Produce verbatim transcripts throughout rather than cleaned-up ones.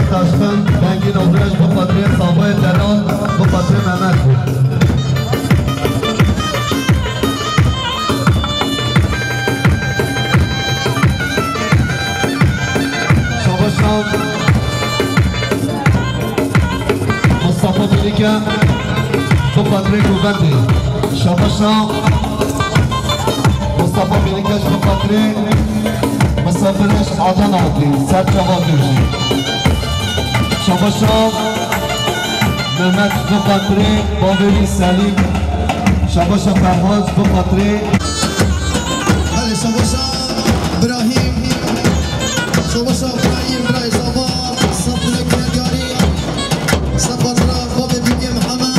Taşkent, Bengî Nobreş, bi xatirê Sabayê Delal, bi xatirê Mehmet. Şabaşa Mustafa Melike, bi xatirê Govendê. Şabaşa Mustafa Melike, bi xatirê Misafirê Adana hatî, ser çava tê jî. Şabaşa Mehmet, bi xatirê bavê wî Selîm. Şabaşa Ferhaz, bi xatirê. Belê, şabaşa Birahîm. Şabaşa Birahîm, birayê Zava. Sed dilek diyarî. Sed xatira bavê Bîkê Mihemed.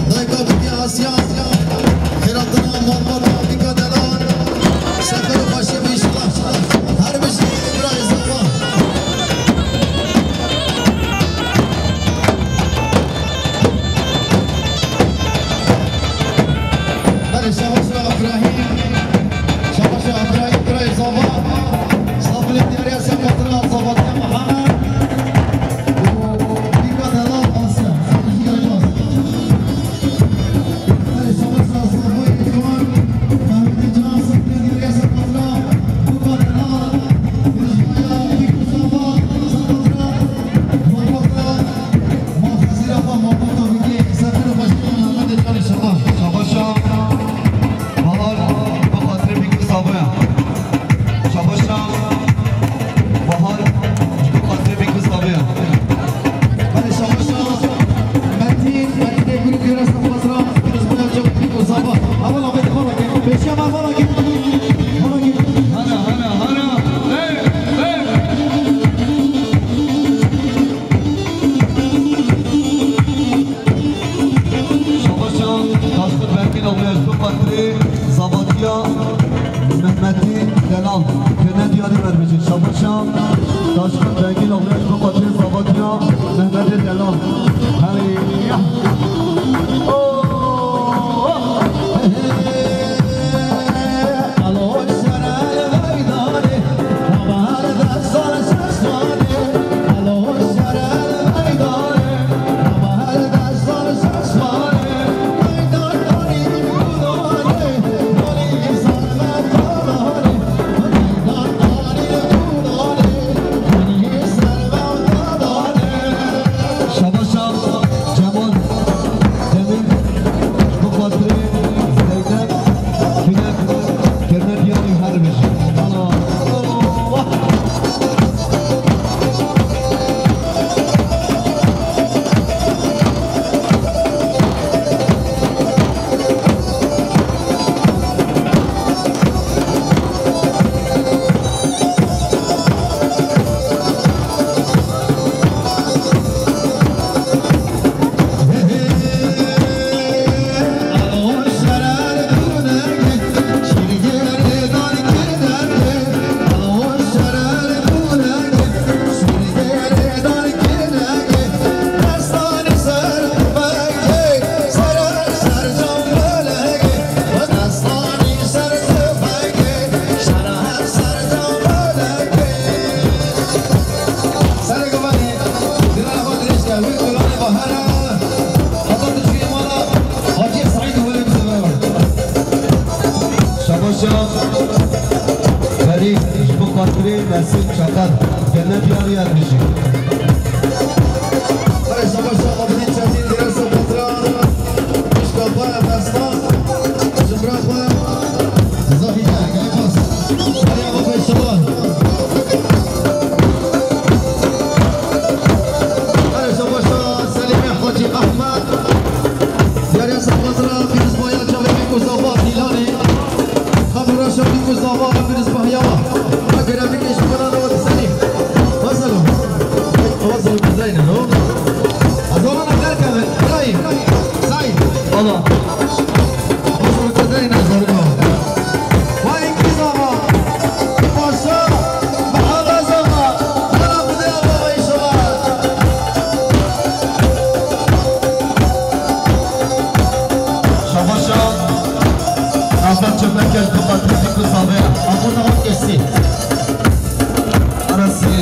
Dayika Bîkê Asya. Xêratina malbata Bîka Delal. Sefer û xweşiyê bî înşallah. Her bijî birayê Zava. Belê, şabaşa Îbrahîm. Şabaşa Îbrahîm, birayê Zava. Safilê diyarê Sefetira Zavatiya Mihemed. Û Bîka Delal Asya. Şabaşa Bahar, bi xatirê Bîkû Sabiya. Şabaşa Bahar, bi xatirê Bîkû Sabiya. Belê, şabaşa Metin, Metinê Gurî Gurasa Xwezra, Pirsbaya Cewdî Gozava. Hevala bê, hevala ke. Pêşiya me hevala ke. Hevala ke. Hana, hana, hana. Hey, hey. Şabaşa Taşkent Berkin Abliyaj, bi xatirê Zavatiya Mehmetî Delal. Kirine diyarî ver bijî. Şabaşa Taşkent Berkin Abliyaj, bi xatirê Zavatiya Mehmetê Delal. Hey, ya. Oh, oh. Şabaşa Cemal Demir, bi xatirê Zeynep Güneş, kirine diyarî her bijî. Allah. Serê Guvanê, dîrana xwe dirêj ke, wê gulanê bahar e. Heta tu çûyî mala, Hacî Saîd û welê bize beraber. Şabaşa Ferîd, ji bo xatirê Nesîm Çakar, gene diyarî yer bijî. Erê, şabaşa Abidîn Çetîn, dîresa Batran. Pişka xwe, Mestan, ji bira xwe, Zahîre, gelek baş. Heriya xwe pêşewa. Erê, şabaşa Selîmê Hacî Ehmed. Diyarê Sefazira, pîrozbaya çavê Bîk û Zava Dîlanê. Xemûra şa Bîk û Zava, pîrozbahiya wa. Agere bike ji xwe nano Selîm. Mesela. Awa zor kuzeyne, no? Azorana derkeve, Ibrahim, Saîd. Allah. Azor kuzeyne, zoruna. Vay, Kizava. Paşa, Mehmet Zava. Ana Xwedê Ava vay şava. Şabaşa. Nafet çepekeş bi xatirê Bîk û Zava. Apo nava kesî. Arasî.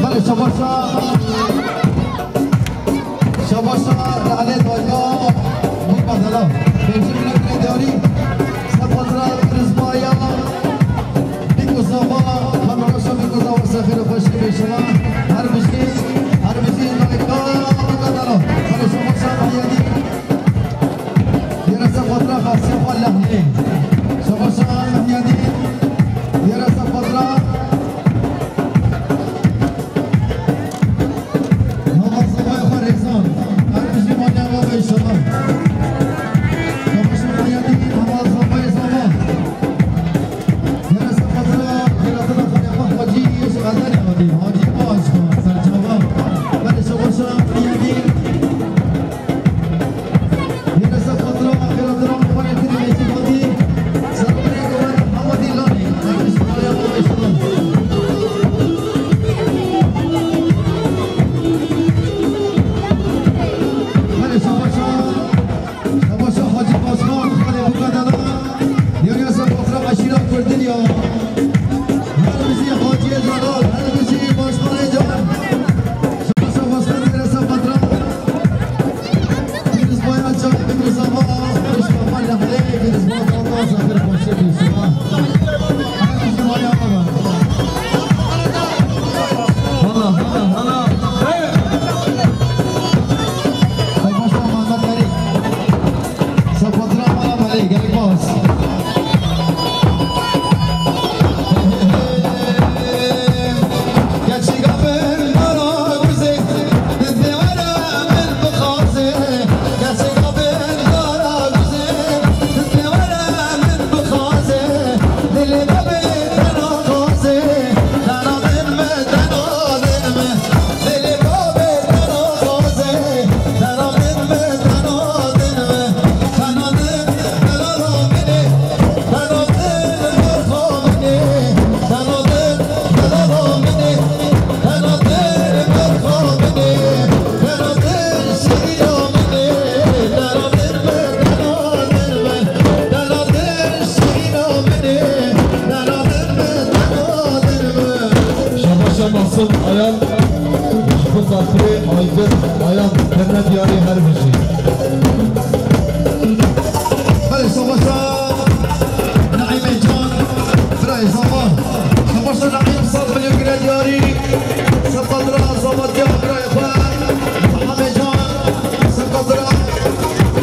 Belê, şabaşa. Şabaşa Lale Dayda, Mutma Dela. Pêncî milekine diyarî, Sefatra Rizmaya, Bîk û Zava, Kameroşa Bîk û Zava, Sefîr Xweşî Bêşilan, her bijî, her bijî, Lale Ka, Mutma Dela. Belê, şabaşa Mehiyedî. Yere Sefatra Xasiya Xwe Lehlê. Şabaşa Mehiyedî, Yere Sefatra. Hava zavaya xwe rêzan. Her bijî maliya we be inşallah. Şabaşa Mehiyedî. Her bijî. Belê, şabaşa Naîmê Can, birayê Zava. Şabaşa Naîm, sed milyon gire diyarî. Sed qatira Zava diya birayê xwe. Mihamê Can, sed qatira.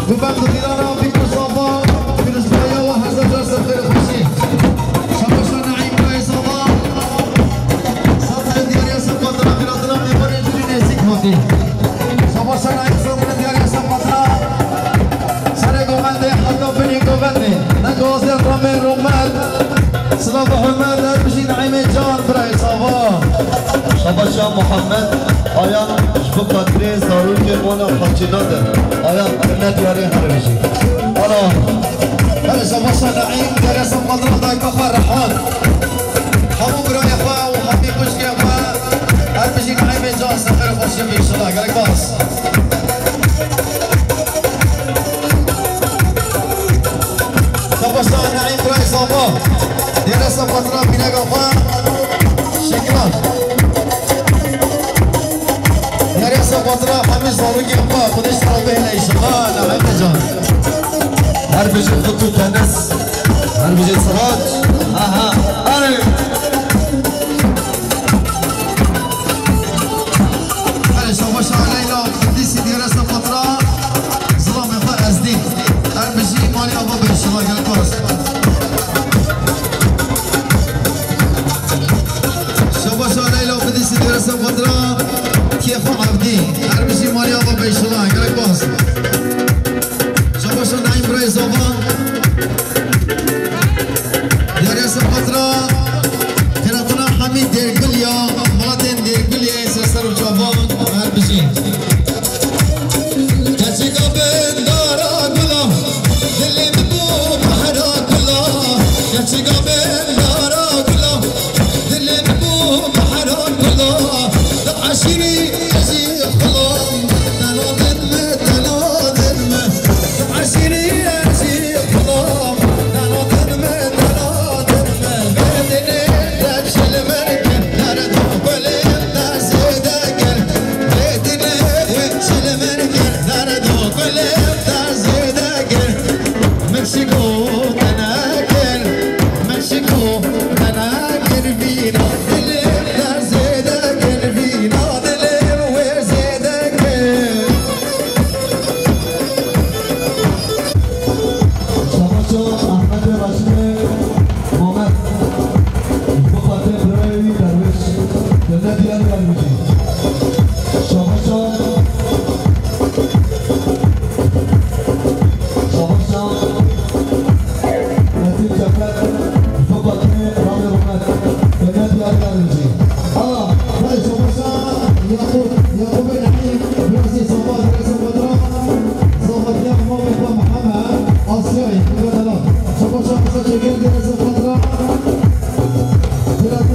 Gubend û dîlana, bît û Zava. Pîrozbaya we her zehra ser xêr û xweşî. Şabaşa Naîm, birayê Zava. Sed milyon diyariya sed qatira, qîratina mêvanê jûrî nêzîk hatî. Şabaşa Naîm, sed milyon diyariya sed qatira. Serê govendê heta binê govendê. Nengazê ramê romet. Silav û hurmet, her bijî Naîmê Can, birayê Zava. Şabaşa Muhammed, ayan ji bo xatirê zarokê wana xaçî nade. Ayan, ne diyarê her bijî. Ana. Belê, şabaşa Naîm, diyariya sed qatira dayka xwe Rehan. Hemû birayê xwe û hemî xwişkê xwe. Her bijî Naîmê Can, ser xêr û xweşiyê be înşallah. Gelek baş. Şabaşa Naîm birayê Zava. Dêre sed qatira bînega xwe Şekran. Dêre sed qatira hemî zarokê xwe. Xwedê ji te re bihêle înşallah Naîmê Can. Her bijî Xut û Tenis. Her bijî Sirac. Aha. Erê. Erê, şabaşa Leyla, Qudîsî diyare sed qatra, zilamê xwe Ezdî. Her bijî malê ava be, şima gelek baş. Şabaşa Leyla, Qudîsî diyare sed qatra, kêfa Evdî. Her bijî malê ava be, şima gelek baş. Şabaşa Naîm birayê Zava. Diyare sed qatra, qîratina hemî Dêrgulya, miletên Dêrguliyê ser ser û çavan, her bijî. Keçika bin dara gula, dilê min bû behra gula. Keçika bin dara gula, dilê min bû behra gula. Di eşîrî ez ê xulam, deladin me, deladin me. Di eşîrî ez ê xulam, deladin me, deladin me. Vê dinê de çil min kir, derdo gulê de zêde kir. Vê dinê de çil min kir, derdo gulê de zêde kir. Min şiko te nekir, min şiko te nekir vîna. Dilê te zêde kir vîna, dilê wê zêde kir. Şabaşa Ehmedê Reşîdê Mamed. Ji bo xatirê birayê wî Derwêş. Li ne diyarî Derwêşî. Şabaşa. Şabaşa. Nesîb Şefqet, ji bo xatirê Ramê Rûmet, Mehmet Yar Yardimcî. Aa, hey, şabaşa Yakup, Yakupê Neîm, Birazî Zava, Birazî Badra, Zavatiya Mamê xwe Mihemed, Asyayê, Bedela. Şabaşa Qasa Çêgel, Birazî Badra, Birazî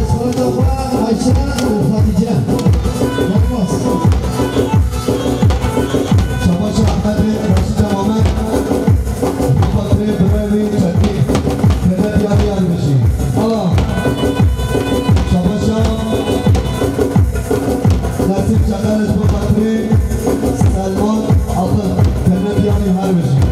Esmeralda xwe, Ayşe û Xatîce. Yapmaz. Şabaşa Ehmedê Reşîdê Mamed. Xatirê birayê wî Çekî, Mehmet Yar Yardimcî. Ala. Şabaşa Nesîb Çakar ji bo xatirê Selman Aqil, Mehmet Yar Yardimcî.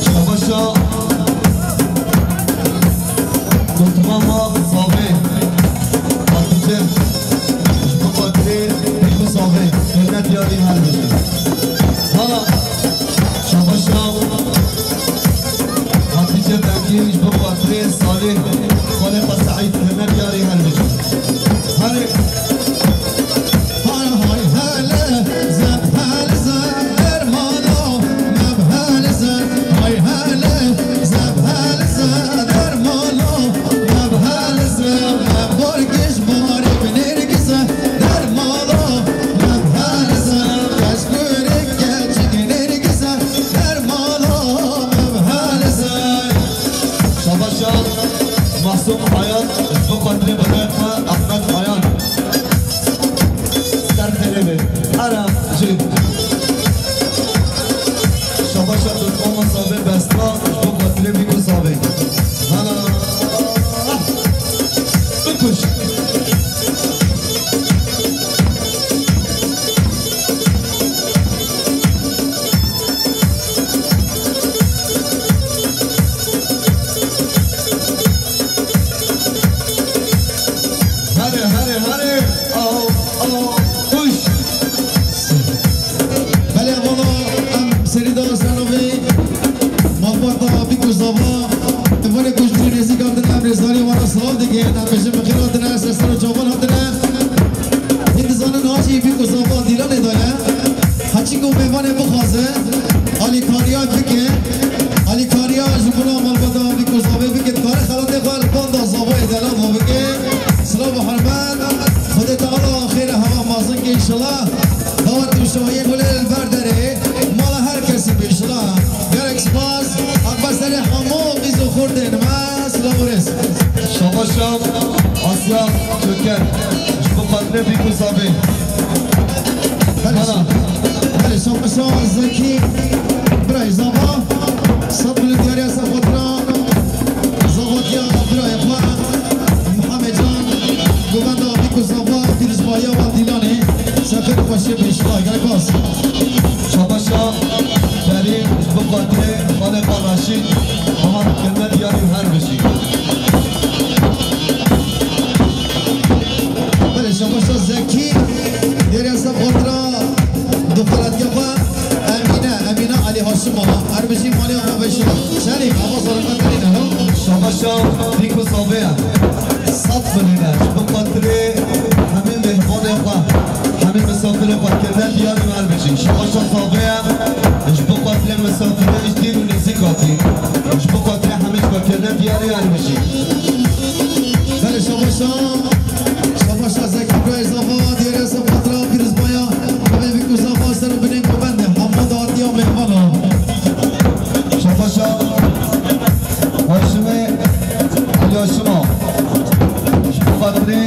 Şabaşa Gultimama Savê, Hatice, ji bo xatirê Pîrû Savê, Mehmet Yarî her bijî. Hala Şabaşa Hatice Bekî, ji bo xatirê Salê, Salê Xweseîd, Mehmet Yarî her bijî. Hale. Hay hay hele, Ara, jî. Şabaşa Turkoman Sabê besta, ji bo xatirê Bîko Sabê. Hana. Bikuş. Hare, hare, hare. Aw, aw, kuş. Belê, valla, em serî da ser navê malbata Bîko Zava. Tevanê ku ji dîrê nêzîk hatin, em rêzdarî wan re silav dikin. Em bêjin bi xêr hatine, ser ser û çavan hatine. Hîn dizanin niha jî Bîko Zava Dîlanê de ye. Heçî ku mêvanê bixwaze, alîkariya bike. Alîkariya ji bona malbata Bîko Zavê bike. Dikare xelatê xwe li banda Zavayê delal xwe bike. Silav û hurmet. Xwedê Teala xêr û hewa mezin ke înşallah. Dawet û şahiyê gulê li ber derê mala her kesî bê înşallah. Gelek spas. Akbe serê hemû qîz û xurtên me. Silav û rêz. Şabaşa Asya Çöker. Ji bo xatirê Bîko Zavê. Belê, belê, şabaşa Zekî, birayê Zava, sed milyon diyariya ser xatira Zavatiya birayê xwe, Mihemed Can, govenda Bîko Zava, pîrozbahiya wan Dîlanê, ser xêr û xweşiyê bê înşallah, gelek spas. Şabaşa Berî, ji bo xatirê xalê xwe Reşîd, Aha, kirine diyarî û her bijî. Belê, şabaşa Zekî, dêrê ser xatira duxelatke xwe, Emîne, Emîne Elî Haşim a. Her bijî malê xwe veşî. Şerîf, ava zarokatê ne, ha? Şabaşa Bîko Zavê ye. Sed milyon e. Ji bo xatirê hemî mêhvanê xwe, hemî misafirê xwe kirine diyarî û her bijî. Şabaşa Zavê ye. Ji bo xatirê misafirê ji dîr û nêzîk hatî. Ji bo xatirê hemî ji xwe kirine diyarî û her bijî. Belê, şabaşa, şabaşa Zekî Birayê Zava, diyarê ser xatira pîrozbaya, Bîko Zava ser û binên govendê, hema datiya mêvana. Şabaşa Haşimê Elî Haşima. Ji bo xatirê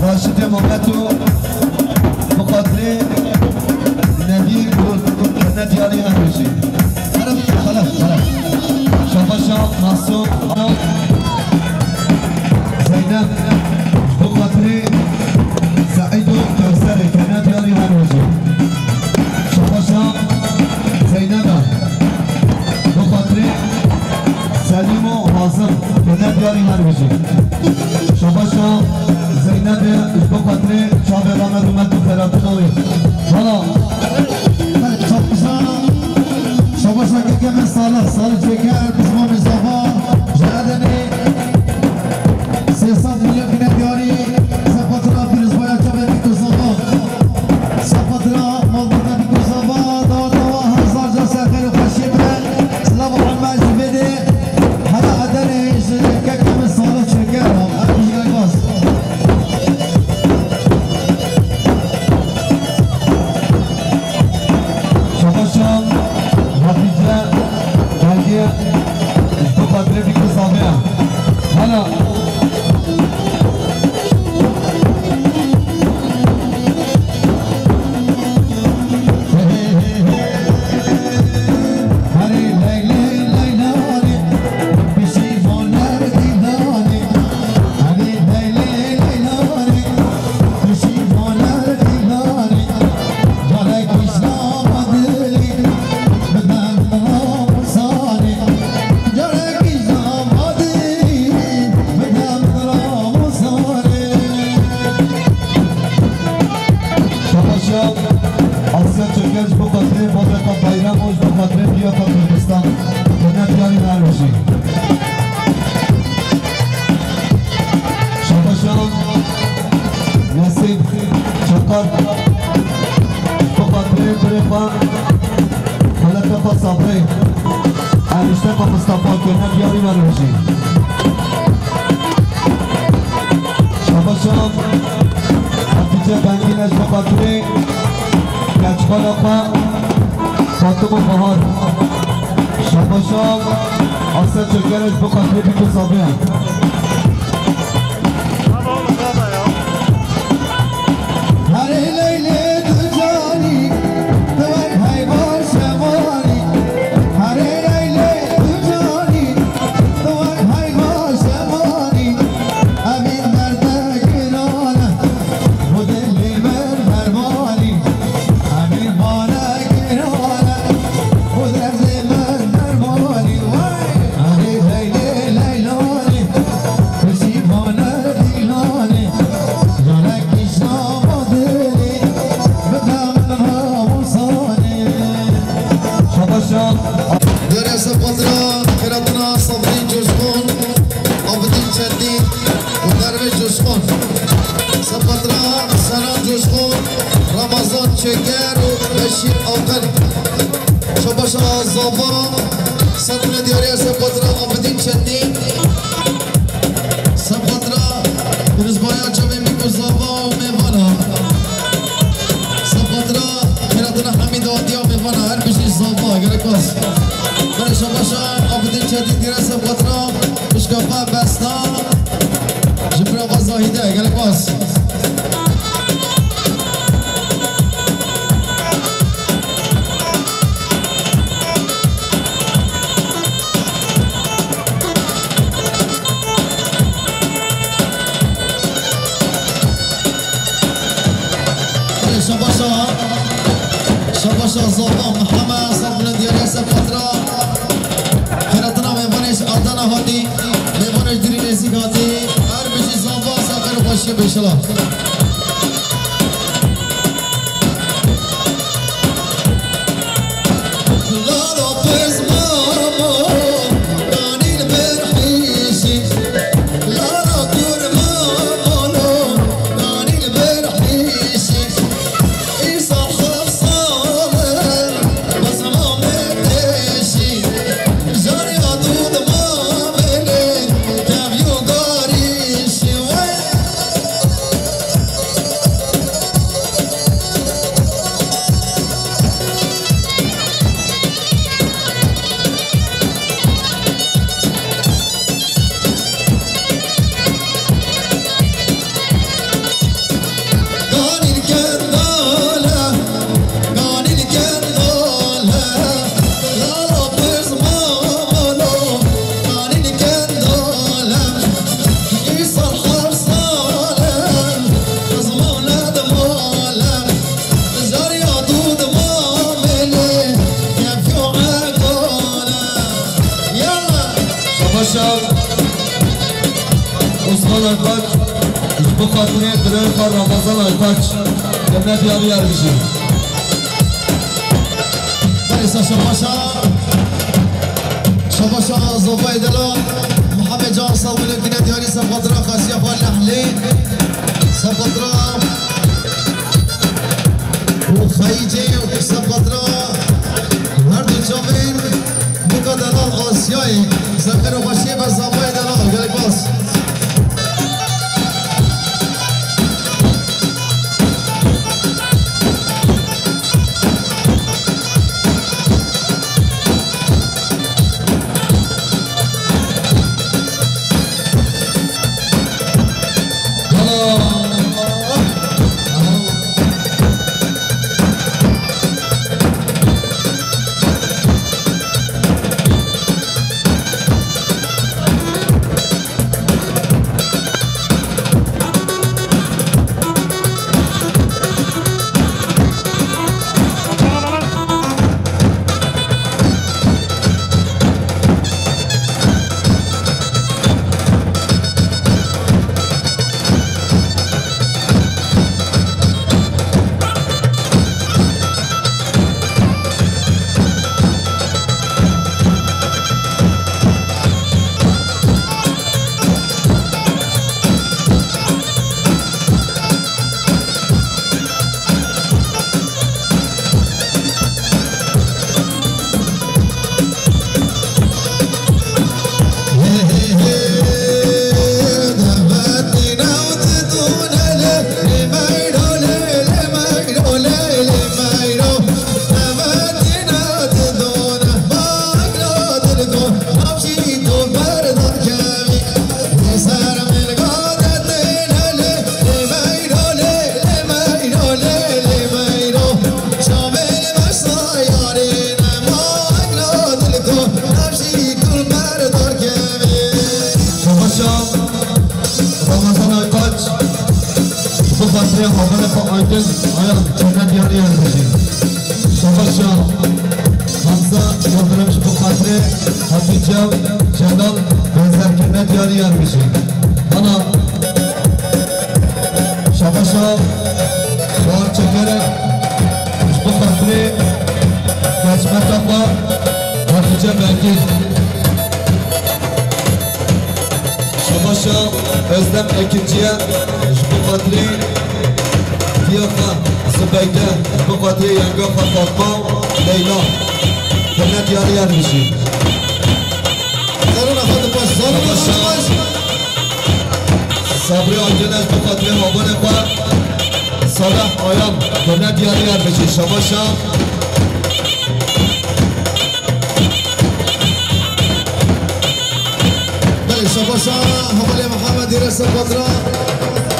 Raşidê Mameto, bi xatirê Nevî Kurt, ne diyarî her bijî. Xelef, xelef, xelef. Şabaşa Masum, Zeynep, bi xatirê Seîd û Kewserê, ne diyarî her bijî. Şabaşa Zeynep, bi xatirê Selîm û Hazim, ne diyarî her bijî. Şabaşa Zeynepê, ji bo xatirê çavê Ramed û Met û xeratina wî. Vala. Belê, çok güzel. Şabaşa keke me Salih, Salih Çeker, pismamê Zava, ji Edenê. Sê sed milyon kine diyarî, ser xatira pîrozbaya çavê Bîko Zava. Ser xatira malbata Bîko Zava, dawa dawa hezar car ser xêr û xweşiyê be. Silav û hurmet ji vê dê. Hela Edenê ji kekê min Salih Çeker, em jî gelek bas. Şabaşa Hatice Belge, ji bo xatirê Bîko Zavê ye. Hala. Şabaşa Asya Çeker, ji bo xatirê babê xwe Bayram û ji bo xatirê piya xwe Kurdistan. Cennet yarî her bijî. Şabaşa Nesîm Çakar, ji bo xatirê birê xwe, xelete xwe Sabrê. Enişte xwe Mustafa, Cennet yarî her bijî. Şabaşa Hatice Bengîne, ji bo xatirê keçxala xwe Fatima Bahar. Şabaşa Asya Çeker, ji bo xatirê Bîko Zavê. Herê Leylê tu can Şeker û Beşîr Aqil. Şabaşa zava, sed gule diyariya Sepatra Abidîn Çetîn. Sepatra, pîrozbaya çavên mîk û zava û mêvana. Sepatra, xêratina hemî dawetiya mêvana, her bijî zava, gelek baş. Belê şabaşa Abidîn Çetîn diyariya Sepatra, pişka xwe besta. Ji bira xwe Zahîde, gelek baş. Şabaşa, şabaşa zava Mihemed, sed gule diyariya Sepatra. Xêratina mêvanê ji Adana hatî, mêvanê ji dûrî nêzîk hatî. Her bijî zava, saxir û xweşiyê bê şela. Şabaşa Osman Aytaç, ji bo xatirê birayê xwe Ramazan Aytaç, Cennet Diyarî Yerbijî. Belê, şabaşa, şabaşa zavayê delal, Mihemed Can Salmîlê, Cennet Diyarî, Sepatra, xasiya xwe Lehlê, Sepatra û Xeyîcê, Sepatra, her du çavên Nika delal Asyayê, zexir û xweşiyê be zavayê delal, gelek baş. Şabaşa Ramazan Aytaç, ji bo xatirê havana xwe Aydin, aya Cennet Diyarî Yerbijî. Şabaşa Hamza Yildirim, ji bo xatirê Hatice Celal, Benzer Cennet Diyarî Yerbijî. Ana Şabaşa Bahar Çekere, ji bo xatirê geçmeta xwe Hatice Belgî. Şabaşa Özlem Ekinciye, ji bo xatirê diya xwe Zibeyde, bi xatirê yenga xwe Fatma, Leyla. Hurmet yarî yer bijî. Zarona xwe dipaş, zarona xwe dipaş. Sabrî Aydin ez bi xatirê havanê xwe. Salih Ayan, hurmet yarî yer bijî. Şabaşa. Belê, şabaşa hevalê Mihemed Dêrê Sepatra,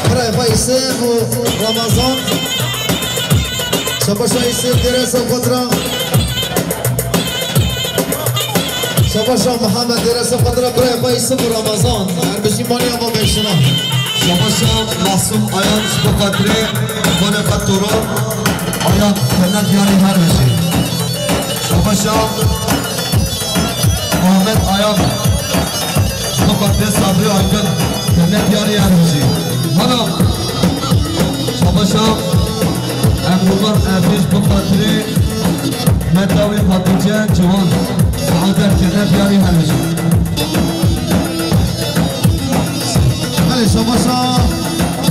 birayê xwe Îsif û Ramazan. Şabaşa Îsif Dêrê Sepatra. Şabaşa Mihemed Dêrê Sepatra, birayê xwe Îsif û Ramazan. Her bijî malê ava beşina. Şabaşa Masum Ayan ji bo xatirê xwedê xwe Toran. Ayan, hurmet yarî her bijî. Şabaşa Muhammed Ayan, ji bo xatirê Sabrî Aydin, hurmet yarî her bijî. Hana, şabaşa Emrullah Erdîş, ji bo xatirê Meta wê Hatice Ciwan, Saadet, hurmet yarî her bijî. Belê, şabaşa,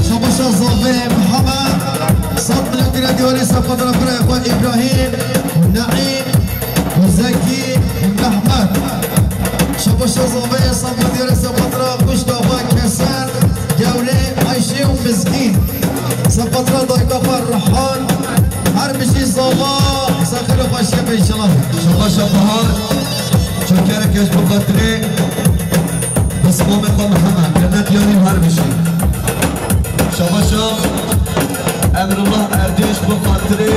şabaşa Zavê Mihemed, sed milyon dînar dîwarê Sepatra birayê xwe Îbrahîm, Neîm, Zekî, Mehmet. Şabaşa Zavê, sed milyon dîwarê Sepatra xwişka xwe Keser, Gewrê, Ayşê û Mizgîn. Sepatra dayika xwe Rihan, her bijî Zava, ser xêr û xweşiyê be înşallah. Şabaşa Bahar, çokerek ji bo xatirê Bismamê xwe Mihemed, hurmet yarî her bijî. Şabaşa Emrullah Erdîş, ji bo xatirê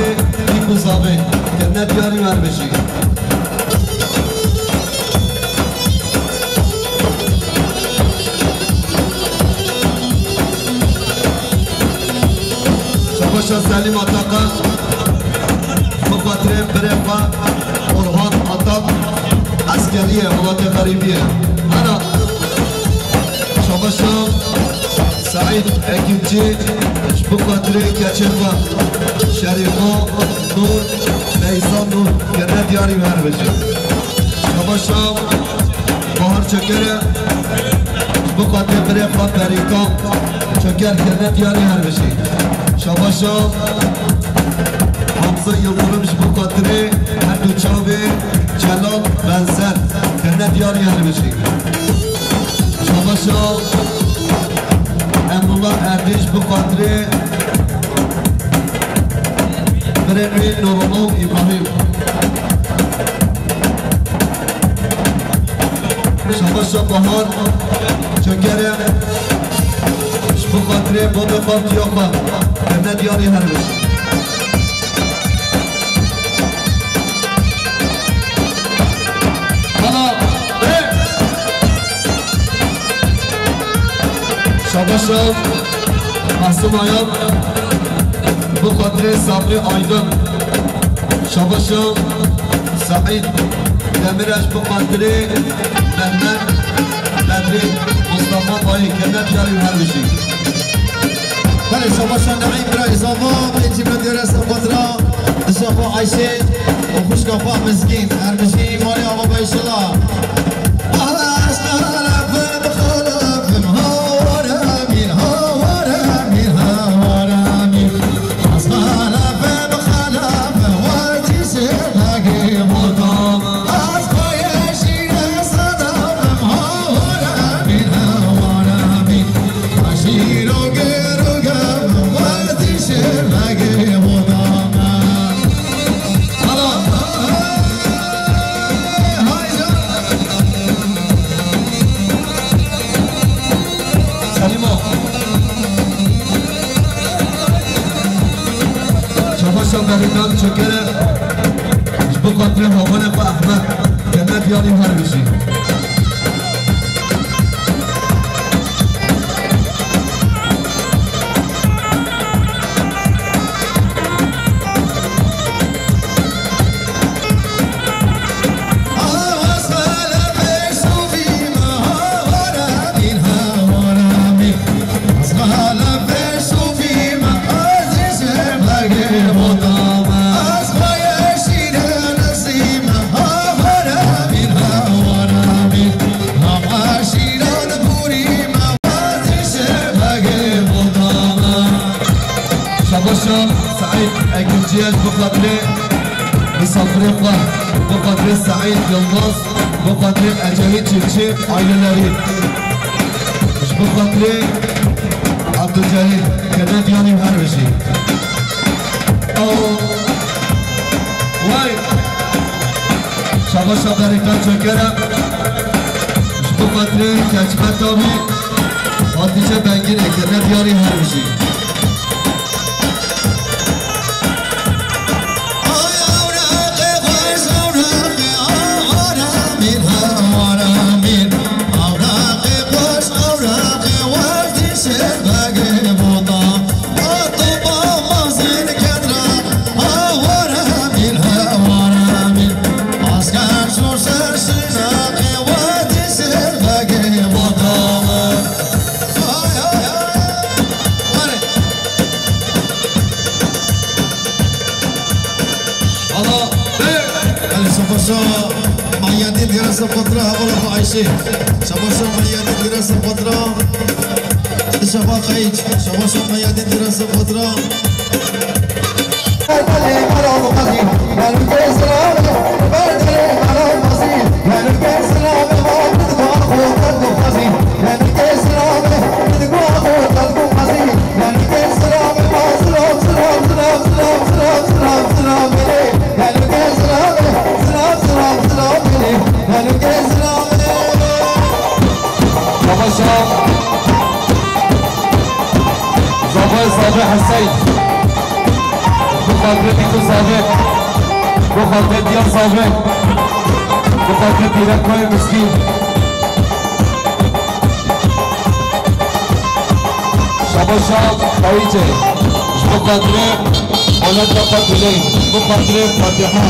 Dîk û Zavê, hurmet yarî her bijî. Şabaşa Selîm Atakan, ji bo xatirê birê xwe Orhan Atak, eskerî ye, welatê xerîbî ye. Hana, şabaşa Seîd Ekîmcî, ji bo xatirê keçê xwe Şerîfo Nûr, Beyza Nûr, hurmet yarî her bijî. Şabaşa Bahar Çöker'e, ji bo xatirê birê xwe Berîkan Çöker, hurmet yarî her bijî. Şabaşa Hamza Yıldırım, ji bo xatirê her du çavê Celal Benzer, hurmet yarî her bijî. Şabaşa Emrullah Erdinç, ji bo xatirê birê wî Nurullah Îbrahîm. Şabaşa Bahar Çöker'e, ji bo xatirê babê xwe, piya xwe, hurmet yarî her bijî. Hala, ê! Şabaşa Masum Ayan, ji bo xatirê Sabrî Aydin. Şabaşa Seîd Demir, ji bo xatirê Mehmet Bedrî, Mustafa Bayî, hurmet yarî her bijî. Belê, şabaşa Neîm birayê Zava, pêncî milyon dînar ser xatirê dişa xwe Ayşê û xwişka xwe Mizgîn. Her bijî malê ava be înşallah. Selîmo. Şabaşa Berîkan Çöker'e, ji bo xatirê havanê xwe Ehmed, hurmet yarî her bijî. Xatirê misafirê xwe, bi xatirê Seîd Yilmaz, bi xatirê Ecevît Çiftçi ailelerî, ji bo xatirê Abdulcelîl, kene diyanî her bijî. Aw. Way. Şabaşa berî te çekere. Ji bo xatirê Keçme Tabî, Hatîce Bengînê, kene diyanî her bijî. Alo, be! Elê şabaşa Meyadîn girasa patra, hevala xwe Ayşe. Şabaşa Meyadîn girasa patra. Şabaş Xeyç. Şabaşa Meyadîn girasa patra. Savaşa Zavay Zavê Heseyn. Bi xatirê Bîku Zavê. Bi xatirê Diya Zavê. Bi xatirê Pîrek Koyê Miskîn. Şabaşa Xeyîcê. Ji bo xatirê Oleta Xwe Guley. Ji bo xatirê Fatiha.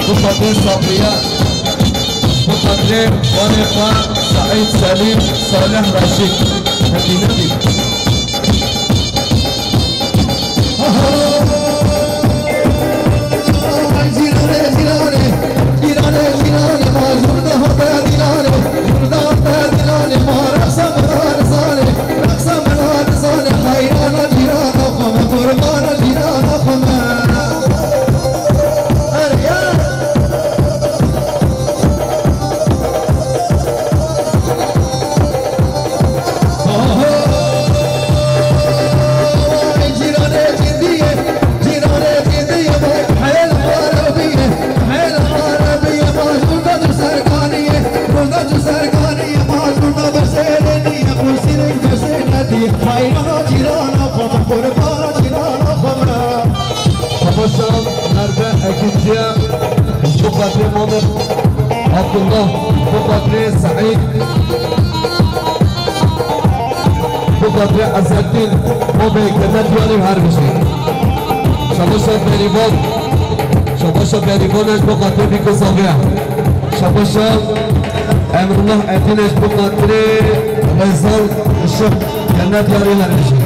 Ji bo xatirê Sabriye. Ji bo xatirê wanê xwe Seîd Selîm Salih Reşîd. Hepî nebî. Savaşa Merve Ekinciye, ji bo xatirê Mamed Abdullah, ji bo xatirê Seîd, ji bo xatirê Ezeddîn, bo bêkeme diyanî her bijî. Savaşa Berîvan, Savaşa Berîvan, ji bo xatirê Bîko Zaviya. Savaşa Emrullah Etin, ji bo xatirê Rezan Işık, cennet yarî her bijî.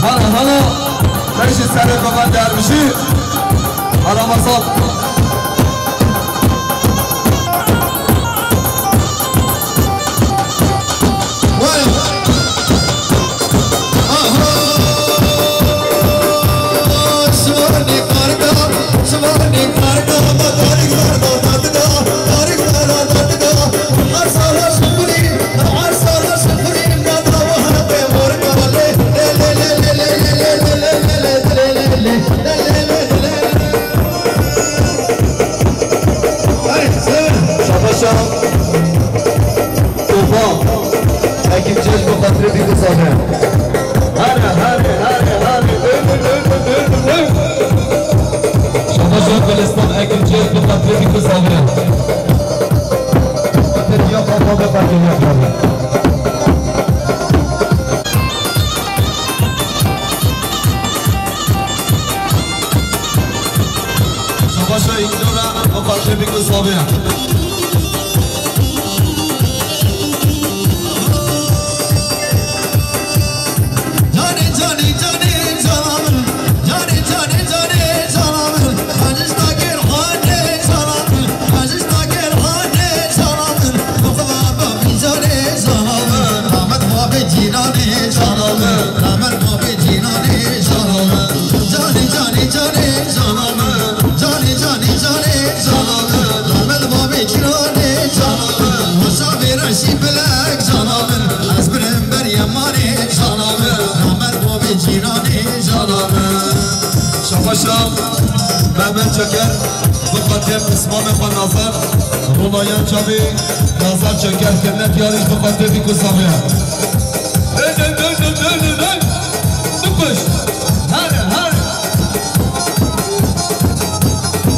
Hala, hala, beşi sene kafa dervişi. Hala masal. Şabaşa Tofa. Ekî Cez bi xatirê Bîku Zaviya. Hare, hare, hare, hare. Dönün, dönün, dönün, dönün. Şabaşa Gülistan Ekî Cez bi xatirê Bîku Zaviya. Tepkiya Fatma ve Fatma yapmadı. Paşa îktidara, bi xatirê Bîk û Sabiya. Canê, canê, canê, cana min. Canê, canê, canê, cana min. Aziz takir hanê, cana min. Aziz takir hanê, cana min. Muxaba babî canê, cana min. Ahmet babê cîranê, cana min. Ahmet babê cîranê, cana min. Canê, canê, canê, cana min. Canê, canê, canê, cana min. Ahmet babê cîranê, cana min. Hoşa vêra şî bilek, cana min. Ez birim berî emanê, cana min. Ahmet babê cîranê, cana min. Şabaşa Mehmet Çeker, bi xatirê pismamê xwe Nazar, Ronayan Çavê, Nazar Çeker, kirine diyarî ji bi xatirê Bîk û Sabiya. Hey, hey, hey, hey, hey, hey, hey. Dukuş. Hare, hare.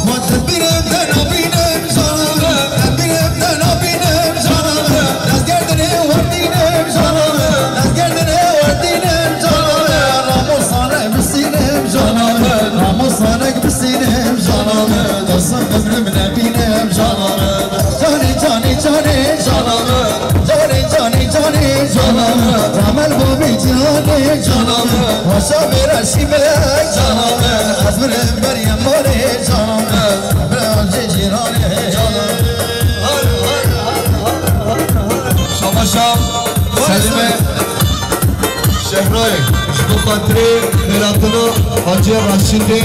Ma tedbîrê te nabînim, cana min. Tedbîrê te nabînim, cana min. Destgerdinê werdînim, cana min. Destgerdinê werdînim, cana min. Ramosanek bisînim, cana min. Ramosanek bisînim, cana min. Dest bigirim nebînim, cana min. Canê, canê, canê, cana min. Canê, canê, canê, cana min. Ramel babê cîranê, cana min. Paşa vêra şî bilek, cana min. Ez mirim berî emanê, cana min. Birê cîranê, cana min. Şabaşa Selîmê Şehroyê, ji bo xatirê Xêratino Hacî Raşîdê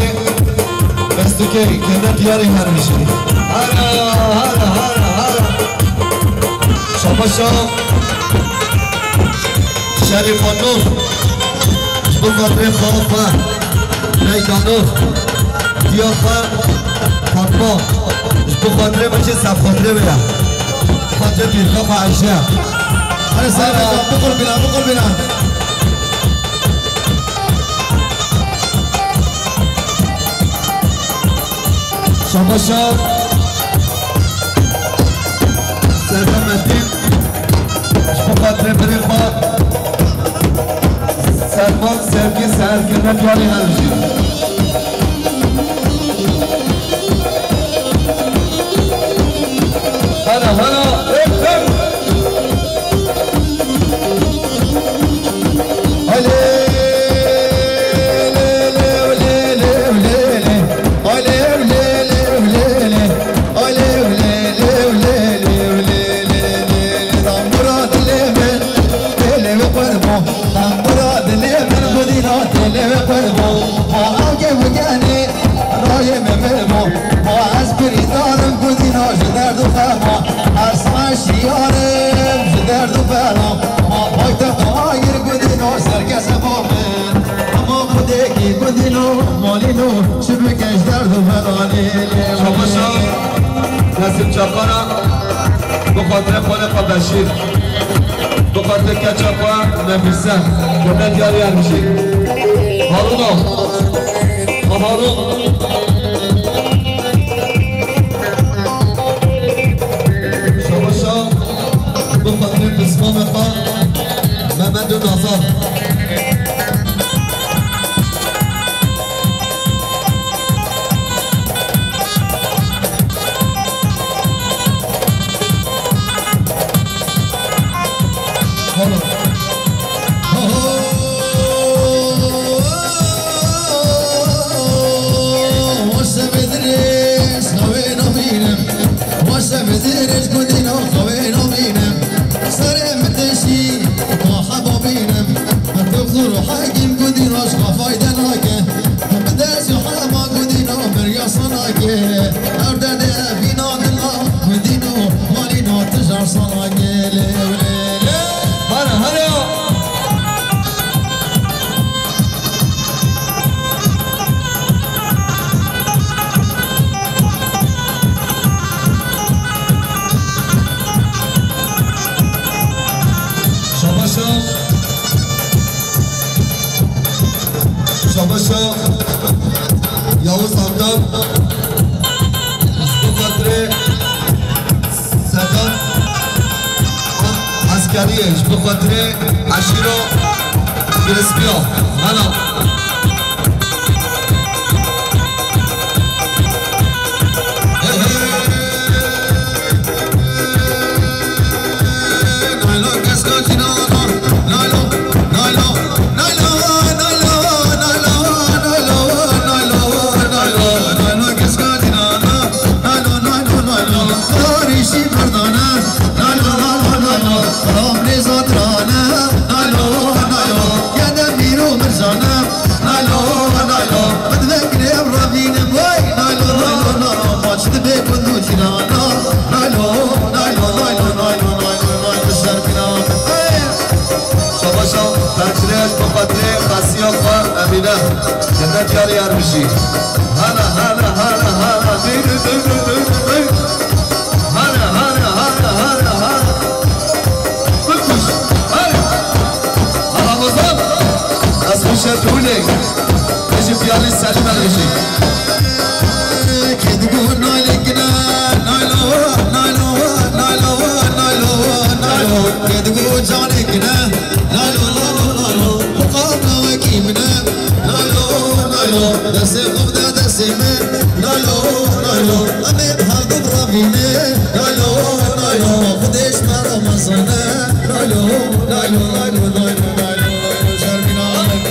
Bestikê, kirine diyarî her bijî. Hara, hara, hara, hara. Şabaşa Şerîfa Nur, ji bo xatirê xwe, xwe, Leyla Nur, diya xwe, Fatma, ji bo xatirê min jî serxatirê wê ye. Xatirê pîrka xwe Eyşe. Hadi sen de biqurbîne, biqurbîne. Şabaşa Serdar Metin, ji bo xatirê birê xwe Servan Sevgi Seherkirine diyarî her bijî. Hela, hela, hep, hep. Rayê me mir bû, ma ez birîndar im gundîna ji derd û xema. Ez aşiyarim ji derd û bela. Ma paytexta agir gundîna serkese ba min. Hema xwedekî gundîna malîno çi bike ji derd û bela lê lê. Şabaşa Nesim Çakana, bi xatirê xwelê xwe Beşîr. Bi xatirê keça xwe Nefîse, kirine diyarî her bijî. Harûna, Harûn. Şabaşa, bi xatirê pismamê xwe Mehmet û Nazar. Serê min teşî, ka heba bînim. Doktor Hekim gundîno ji xwe fayde nake. Bi dest û hema gundîno beriya sanake. Ev derdê vîna dila gundîno malîno tijar sanake. Lê, lê, lê. Hara, hara. Şabaşa. Şabaşa. Yavuz Aktan. Ji bo xatirê Sedan Eskeriyê, ji bo xatirê eşîro Filispiya. Hela. Cennet yarî her bijî. Hala, hala, hala, hala. Duydu, duydu, duydu, duydu. Hala, hala, hala, hala, hala. Kuş. Hala. Ramazan. Ez xweşe dûlê. Ejî piyalî serî me ejî. Kedigo naylekine, naylo, naylo, naylo, naylo, naylo. Kedigo canekine. Lalo, lalo, lalo, muqabla wekî min e. Lalo, lalo, destê xwe bide destê min. Lalo, lalo, em ê bi hev du biravîne. Lalo, lalo, Xwedê ji me re mezane. Lalo, lalo, lalo, lalo, lalo, şermîna min.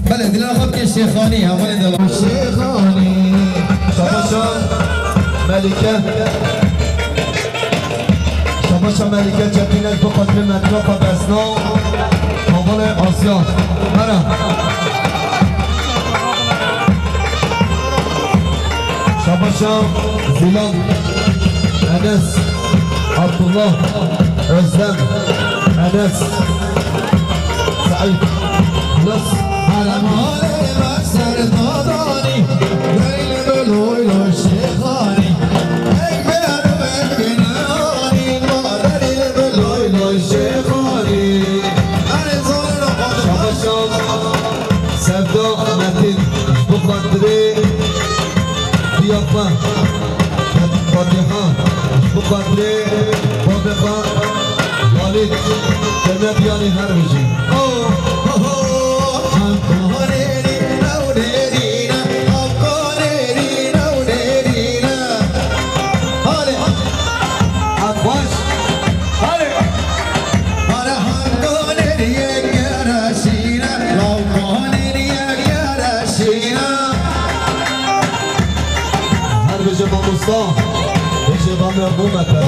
Belê, dilê xwe bike Şêxanî, hevalê de. Şêxanî. Şabaşa Melike. Şabaşa Melike Çetînek bi qadrê Metrafa Besna. Havalê Asya. Hera. Şabaşa Zilan. Enes. Abdullah. Özlem. Enes. Saîd. Nas. Hera. Malê me ser dadanî. Leyli loy loy şêxanî. Şabaşan Sevda Metin, ji bo xatirê diya xwe, Fatiha, ji bo xatirê babê xwe, Walîd, cennet yarî her bijî. Oh, oh, oh. Hadi. Her bije mamosta, bije bamya bu metre.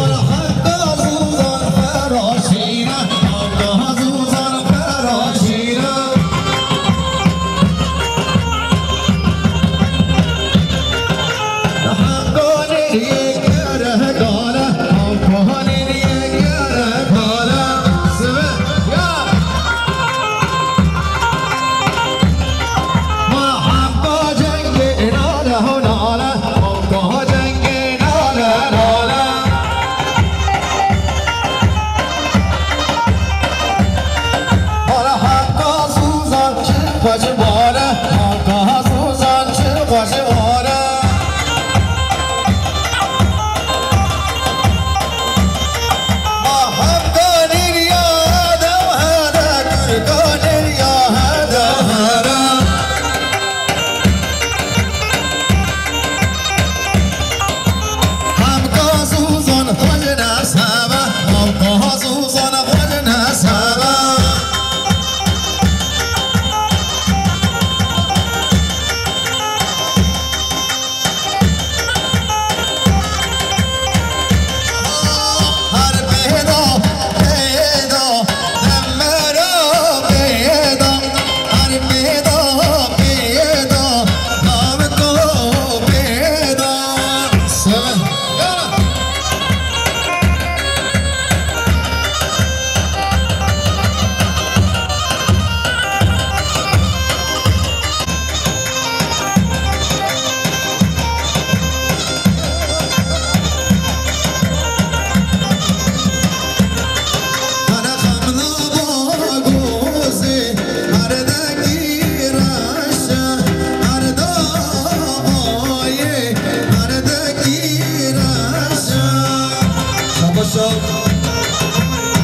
Şabaşa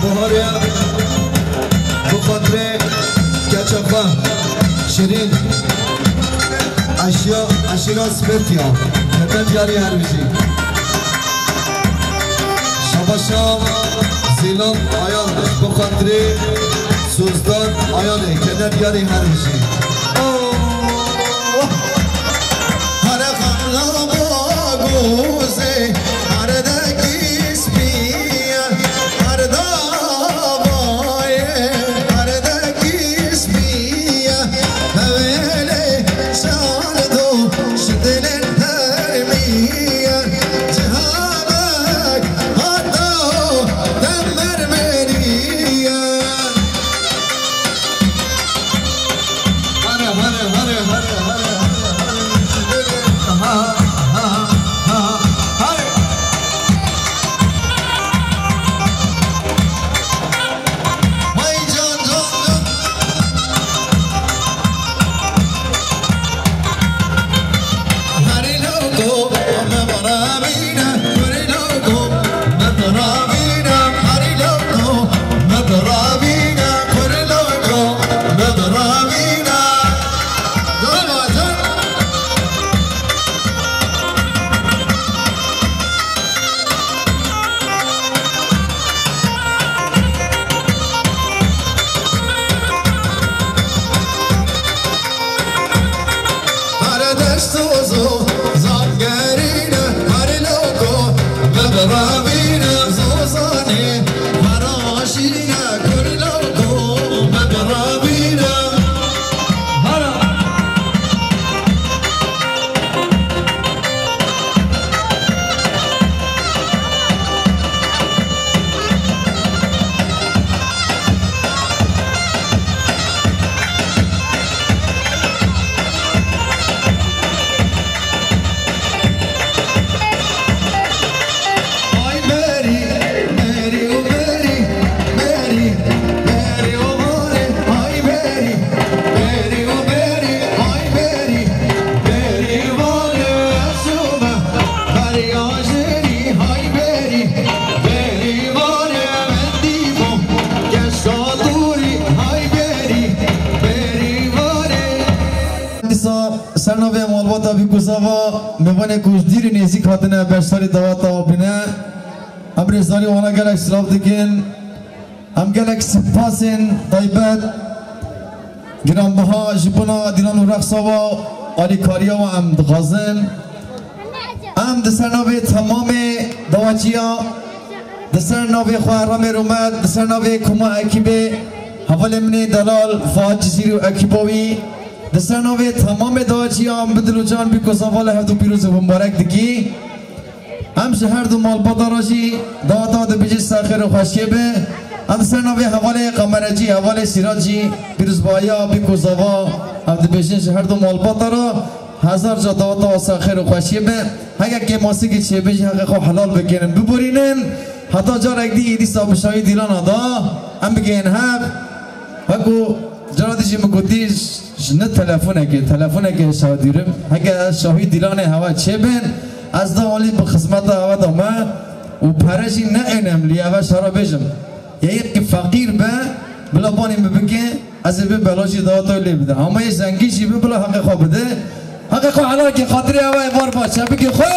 Buhariye. Bi xatirê keça xwe Şirîn, eşya, eşîra Spetiya, Tepet Yarî her bijî. Şabaşa Zîlan Ayan, bi xatirê Suzdar Ayanê, Kenet Yarî her bijî. Hare xemla bagozê, hare dekî spî ye, hare davayê. Tabî ku zava mêvanê ku ji dîrî nêzîk hatine beşdarî daweta bine. Em rêzdarî wana gelek silav dikin. Em gelek spasên taybet, giranbiha ji bona dîlan û rexsa wa, alîkariya wa em dixwazin. Em di ser navê temamê dawaciya, di ser navê xwe Ramê Rûmet, di ser navê koma ekîbê, hevalê min ê delal Fuat Cizîrî û ekîba wî, di ser navê temamê dawaciya em bi dil û can bî ku zava li hevdû pîroz û mubarek dikî. Em ji her du malbata re jî daweta dibêjin ser xêr û xweşiyê be. Em di ser navê hevalê Qemerecî, hevalê Sîracî, pîrozbahiya bî ku zava em dibêjin ji her du malbata re. Hezar ca daweta ser xêr û xweşiyê be. Heke kêmasikî çêbe jî heqê xwe helal bikin, biborînin. Heta carek dî dîsa bi şahî dîlana da em bigihên hev. Wekî cara dî jî min gotî, ji ne telefonekê, telefonekê şahidîrim. Heke ez şahî dîlanê hewe çêbin, ez da alî bi xizmeta hewe de me û pere jî ne önemli, eve şara bêjim. Yê yek ki feqîr be, bila banî min bike, ez ê bi belajî daweta lê bide. Ama yê zengî jî bi, bila heqê xwe bide. Heqê xwe helal ke, xatirê hewe ê var ba, çepikê xwe.